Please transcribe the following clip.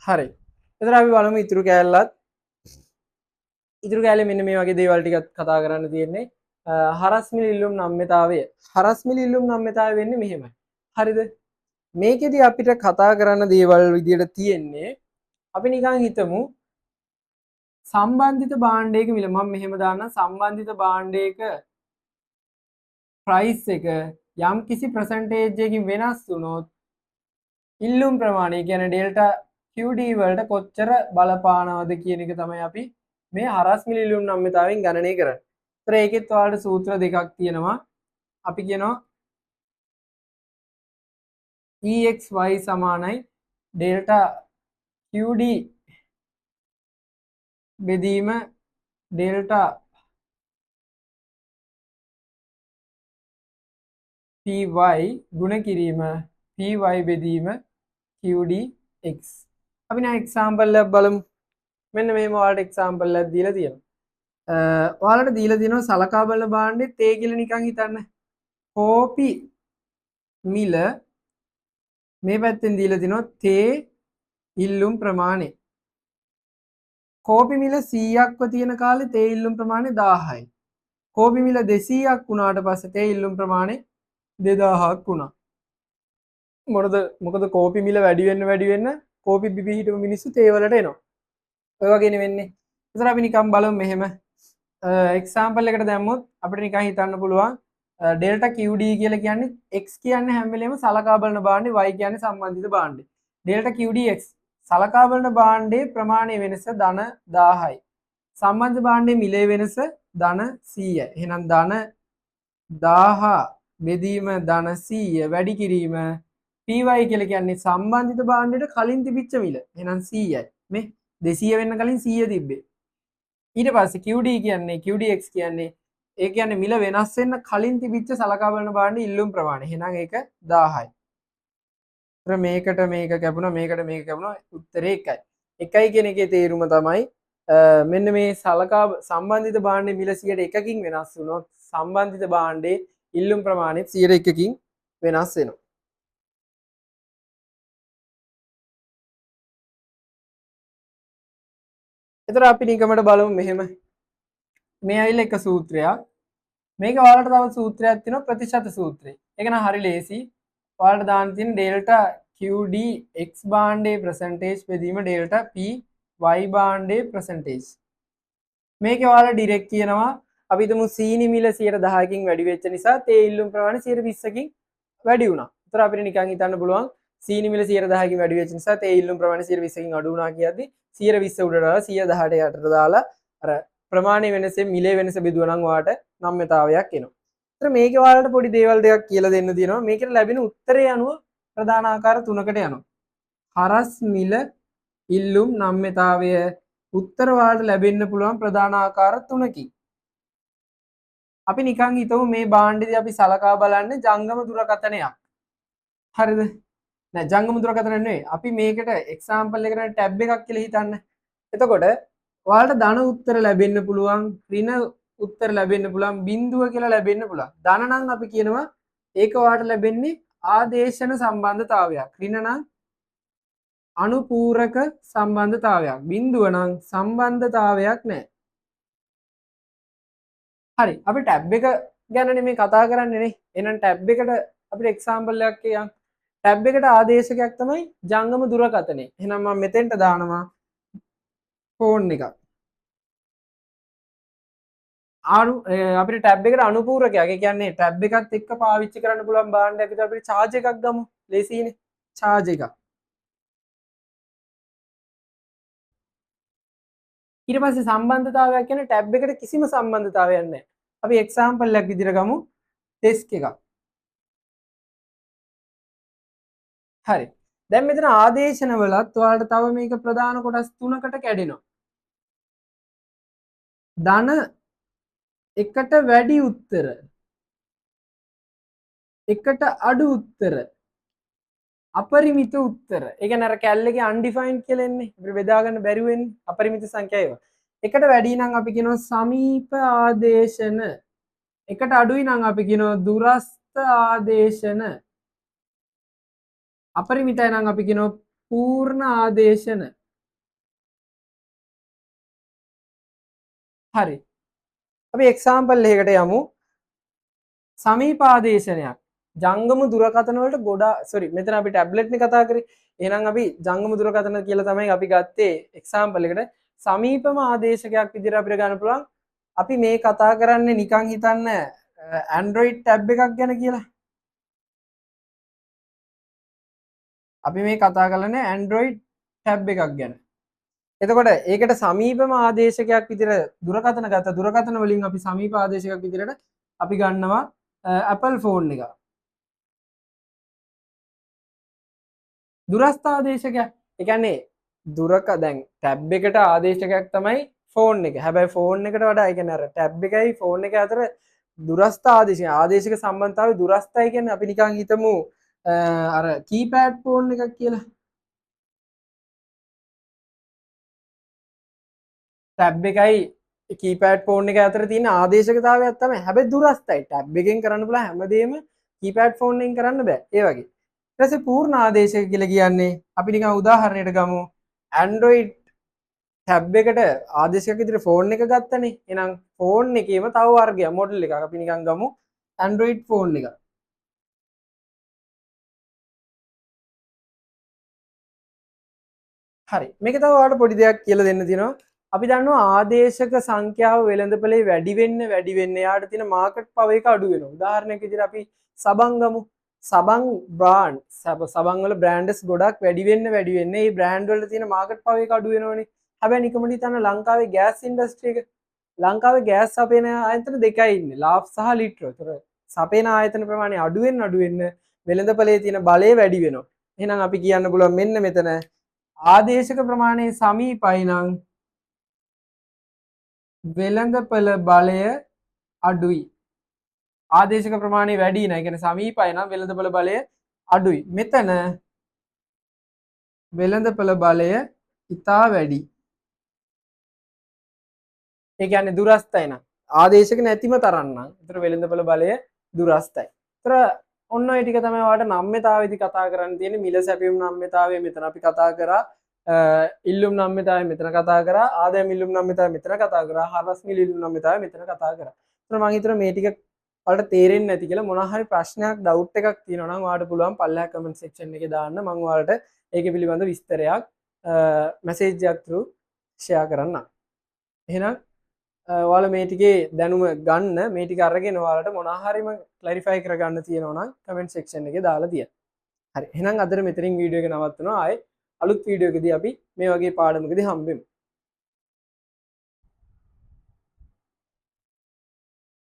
හරි. එතන අපි බලමු ඉතුරු කෑල්ලත්. ඉතුරු කෑල්ලේ මෙන්න මේ වගේ දේවල් ටිකක් කතා කරන්න තියෙන්නේ. හරස් මිල ඉල්ලුම් නම්‍යතාවය. හරස් මිල ඉල්ලුම් නම්‍යතාවය වෙන්නේ මෙහෙමයි. හරිද? මේකෙදි අපිට කතා කරන්න දේවල් විදියට තියෙන්නේ අපි නිකන් හිතමු සම්බන්ධිත භාණ්ඩයක මිල මම මෙහෙම දාන්නම්. සම්බන්ධිත භාණ්ඩයක ප්‍රයිස් එක යම් කිසි පර්සන්ටේජ් එකකින් වෙනස් වුණොත් ඉල්ලුම් ප්‍රමාණය කියන්නේ ඩෙල්ටා QD වලට කොච්චර බලපානවද කියන එක තමයි අපි මේ හරස් මිල ඉල්ලුම් නම්‍යතාවයෙන් ගණනය කරන්නේ. ඒතර ඒකෙත් ඔයාලට සූත්‍ර දෙකක් තියෙනවා. අපි කියනවා EXY සමානයි ඩෙල්ටා QD බෙදීම ඩෙල්ටා PY ගුණ කිරීම PY බෙදීම QDX. අපි නම් එක්සැම්පල් එකක් බලමු. මෙන්න මෙහෙම ඔයාලට එක්සැම්පල් එකක් දීලා තියෙනවා. ඔයාලට දීලා තියෙනවා සලකා බලන භාණ්ඩේ තේ කියලා නිකන් හිතන්න. කෝපි මිල මේ පැත්තෙන් දීලා තිනවා තේ ඉල්ලුම් ප්‍රමාණය. කෝපි මිල 100ක්ව තියෙන කාලේ තේ ඉල්ලුම් ප්‍රමාණය 1000යි. කෝපි මිල 200ක් වුණාට පස්සේ තේ ඉල්ලුම් ප්‍රමාණය 2000ක් වුණා. මොකද කෝපි මිල වැඩි වෙන්න වැඩි වෙන්න කෝපි බිබී හිටපු මිනිස්සු තේ වලට එනවා. ඔය වගේනේ වෙන්නේ. ඒතර අපි නිකන් බලමු මෙහෙම එක්සැම්පල් එකට දැම්මොත් අපිට නිකන් හිතන්න පුළුවන් ඩෙල්ටා QD කියලා කියන්නේ x කියන්නේ හැම වෙලේම සලකා බලන භාණ්ඩේ, y කියන්නේ සම්බන්ධිත භාණ්ඩේ. ඩෙල්ටා QDX සලකා බලන භාණ්ඩේ ප්‍රමාණය වෙනස ධන 1000යි. සම්බන්ධ භාණ්ඩේ මිලේ වෙනස ධන 100යි. එහෙනම් ධන 1000 බෙදීම ධන 100 වැඩි කිරීම PY කියලා කියන්නේ සම්බන්ධිත භාණ්ඩයට කලින් තිබිච්ච මිල. එහෙනම් 100යි. මේ 200 වෙන්න කලින් 100 තිබ්බේ. ඊට පස්සේ QD කියන්නේ QDX කියන්නේ ඒ කියන්නේ මිල වෙනස් වෙන්න කලින් තිබිච්ච සලකා බලන භාණ්ඩ ඉල්ලුම් ප්‍රමාණය. එහෙනම් ඒක 1000යි. ඒතර මේකට මේක කැපුණා, මේකට මේක කැපුණා, උත්තරේ 1යි. 1යි කියන එකේ තේරුම තමයි මෙන්න මේ සලකා සම්බන්ධිත භාණ්ඩේ මිල 100ට 1කින් වෙනස් වුණොත් සම්බන්ධිත භාණ්ඩේ ඉල්ලුම් ප්‍රමාණයත් 100ට 1කින් වෙනස් වෙනවා. එතකොට අපි නිකමට බලමු මෙහෙම. මේ ඇවිල්ලා එක සූත්‍රයක්. මේක ඔයාලට තව සූත්‍රයක් තියෙනවා ප්‍රතිශත සූත්‍රය. ඒක නම් හරි ලේසි. ඔයාලට දාන්න තියෙන ඩෙල්ටා QD x භාණ්ඩයේ පර්සන්ටේජ් බෙදීම ඩෙල්ටා P y භාණ්ඩයේ පර්සන්ටේජ්. මේක ඔයාලා ඩිරෙක්ට් කියනවා අපි හිතමු සීනි මිල 10%කින් වැඩි වෙච්ච නිසා තේ ඉල්ලුම් ප්‍රමාණය 20%කින් වැඩි වුණා. ඒතර අපිට නිකන් හිතන්න පුළුවන් සීනි මිල 10%කින් වැඩි වෙච්ච නිසා තේ ඉල්ලුම් ප්‍රමාණය 20%කින් අඩු වුණා කියද්දි 120 උඩට දාලා 110ට යටට දාලා අර ප්‍රමාණය වෙනසෙන් මිලේ වෙනස බෙදුවා නම් ඔයාට නම්‍යතාවයක් එනවා. ඒතර මේකේ ඔයාලට පොඩි දේවල් දෙකක් කියලා දෙන්න තියෙනවා. මේකට ලැබෙන උත්තරය අනුව ප්‍රධාන ආකාර තුනකට යනවා. හරස් මිල ඉල්ලුම් නම්‍යතාවය උත්තර ඔයාලට ලැබෙන්න පුළුවන් ප්‍රධාන ආකාර තුනකින්. අපි නිකන් හිතමු මේ භාණ්ඩෙදී අපි සලකා බලන්නේ ජංගම දුරකථනයක්. හරිද? නෑ ජංගම දුරකථන නෙවෙයි. අපි මේකට එක්සැම්පල් එකකට ටැබ් එකක් කියලා හිතන්න. එතකොට ඔයාලට ධන උත්තර ලැබෙන්න පුළුවන්, ඍණ උත්තර ලැබෙන්න පුළුවන්, බිඳුව කියලා ලැබෙන්න පුළුවන්. ධන නම් අපි කියනවා ඒක ඔයාලට ලැබෙන්නේ ආදේශන සම්බන්ධතාවයක්. ඍණ නම් අනුපූරක සම්බන්ධතාවයක්. බිඳුව නම් සම්බන්ධතාවයක් නෑ. හරි, අපි ටැබ් එක ගැන නෙමෙයි කතා කරන්නේ නේ. එහෙනම් ටැබ් එකට අපිට එක්සැම්පල් එකක් කියන්න. ටැබ් එකට ආදේශකයක් තමයි ජංගම දුරකථනය. එහෙනම් මම මෙතෙන්ට දානවා ෆෝන් එකක්. අපිට ටැබ් එකට අනුපූරකයක්. ඒ කියන්නේ ටැබ් එකත් එක්ක පාවිච්චි කරන්න පුළුවන් භාණ්ඩයක් විතර අපිට චාර්ජ් එකක් ගමු. ලේසියිනේ. චාර්ජ් එකක්. ඊට පස්සේ සම්බන්ධතාවයක් කියන්නේ ටැබ් එකට කිසිම සම්බන්ධතාවයක් නැහැ. අපි එක්සැම්පල් එකක් විදිහට ගමු ඩෙස්ක් එකක්. හරි. දැන් මෙතන ආදේශන වලත් ඔයාලට තව මේක ප්‍රධාන කොටස් තුනකට කැඩෙනවා. ධන එකට වැඩි උත්තර, එකට අඩු උත්තර, අපරිමිත උත්තර. ඒ කියන්නේ අර කැල්ලේ අන්ඩිෆයින්ඩ් කියලා එන්නේ. අපිට බෙදා ගන්න බැරි වෙන්නේ අපරිමිත සංඛ්‍යා ඒවා. එකට වැඩි නම් අපි කියනවා සමීප ආදේශන. එකට අඩුයි නම් අපි කියනවා දුරස්ත ආදේශන. අපරිමිතයි නම් අපි කියනවා පූර්ණ ආදේශන. හරි. අපි එක්සැම්පල් එකකට යමු. සමීපාදේශනයක්. ජංගම දුරකථන වලට ගොඩා සෝරි මෙතන අපි ටැබ්ලට් නේ කතා කරේ. එහෙනම් අපි ජංගම දුරකථන කියලා තමයි අපි ගත්තේ එක්සැම්පල් එකට. සමීපම ආදේශකයක් විදිහට අපිට ගන්න පුළුවන්. අපි මේ කතා කරන්නේ නිකන් හිතන්න Android tab එකක් ගැන කියලා. අපි මේ කතා කරන්නේ Android tab එකක් ගැන. එතකොට ඒකට සමීපම ආදේශකයක් විදිහට දුරකථන ගත්ත දුරකථන වලින් අපි සමීප ආදේශකයක් විදිහට අපි ගන්නවා Apple phone එක. දුරස්ථ ආදේශකයක්. ඒ කියන්නේ දුරක දැන් ටැබ් එකට ආදේශකයක් තමයි ෆෝන් එක. හැබැයි ෆෝන් එකට වඩා ඒ කියන්නේ අර ටැබ් එකයි ෆෝන් එක අතර දුරස්ථ ආදේශක ආදේශක සම්බන්ධතාවය දුරස්ථයි කියන්නේ අපි නිකන් හිතමු අර කීපෑඩ් ෆෝන් එකක් කියලා. ටැබ් එකයි කීපෑඩ් ෆෝන් එක අතර තියෙන ආදේශකතාවයක් තමයි. හැබැයි දුරස්ථයි. ටැබ් එකෙන් කරන්න පුළුවන් හැමදේම කීපෑඩ් ෆෝන් එකෙන් කරන්න බෑ. ඒ වගේ. ඊට පස්සේ පූර්ණ ආදේශක කියලා කියන්නේ අපි නිකන් උදාහරණයට ගමු. Android tab එකට ආදේශකයක් විදිහට ෆෝන් එක ගත්තනේ. එහෙනම් ෆෝන් එකේම තව වර්ගයක් මොඩල් එකක් අපි නිකන් ගමු Android phone එක. හරි. මේක තව ඔයාලට පොඩි දෙයක් කියලා දෙන්න තියෙනවා. අපි දන්නවා ආදේශක සංඛ්‍යාව වෙළඳපොලේ වැඩි වෙන්න වැඩි වෙන්න එයාට තියෙන මාකට් පවර් එක අඩු වෙනවා. උදාහරණයක් විදිහට අපි සබන් ගමු. සබන් බ්‍රාන්ඩ් සබන් වල බ්‍රෑන්ඩ්ස් ගොඩක් වැඩි වෙන්න වැඩි වෙන්න මේ බ්‍රෑන්ඩ් වල තියෙන මාකට් පවර් එක අඩු වෙනවනේ. හැබැයි නිකමට හිතන්න ලංකාවේ ගෑස් ඉන්ඩස්ට්‍රි එක. ලංකාවේ ගෑස් සපයන ආයතන දෙකයි ඉන්නේ. ලාෆ් සහ ලිට්‍රෝ. ඒතර සපයන ආයතන ප්‍රමාණය අඩු වෙන්න අඩු වෙන්න වෙළඳපොලේ තියෙන බලය වැඩි වෙනවා. එහෙනම් අපි කියන්න පුළුවන් මෙන්න මෙතන ආදේශක ප්‍රමාණය සමීපයි නම් වෙළඳපොළ බලය අඩුයි. ආදේශක ප්‍රමාණය වැඩි නම්, ඒ කියන්නේ සමීපයි නම් වෙළඳපොළ බලය අඩුයි. මෙතන වෙළඳපොළ බලය ඉතා වැඩි. ඒ කියන්නේ දුරස්ථයි නම් ආදේශක නැතිම තරම් නම් ඒතර වෙළඳපොළ බලය දුරස්ථයි. ඒතර ඔන්න ඔය ටික තමයි ඔයාලට නම්‍යතාවයේදී කතා කරන්න තියෙන්නේ. මිල සැපයුම් නම්‍යතාවය මෙතන අපි කතා කරා, ඉල්ලුම් නම්‍යතාවය මෙතන කතා කරා, ආදායම් ඉල්ලුම් නම්‍යතාවය මෙතන කතා කරා, හරස් මිල ඉල්ලුම් නම්‍යතාවය මෙතන කතා කරා. ඒතර මං හිතනවා මේ ටික ඔයාලට තේරෙන්නේ නැති කියලා. මොනවා හරි ප්‍රශ්නයක් ඩවුට් එකක් තියෙනවා නම් ඔයාලට පුළුවන් පල්ලෙහා කමෙන්ට් සෙක්ෂන් එකේ දාන්න. මං ඔයාලට ඒක පිළිබඳ විස්තරයක් මැසේජ් එකක් through share කරන්නම්. එහෙනම් ඔයාලා මේ ටිකේ දැනුම ගන්න, මේ ටික අරගෙන ඔයාලට මොනවා හරිම ක්ලැරිෆයි කරගන්න තියෙනවා නම් කමෙන්ට් සෙක්ෂන් එකේ දාලා තියන්න. හරි. එහෙනම් අදට මෙතනින් වීඩියෝ එක නවත්තනවා. ආයේ අලුත් වීඩියෝ එකදී අපි මේ වගේ පාඩමකදී හම්බෙමු.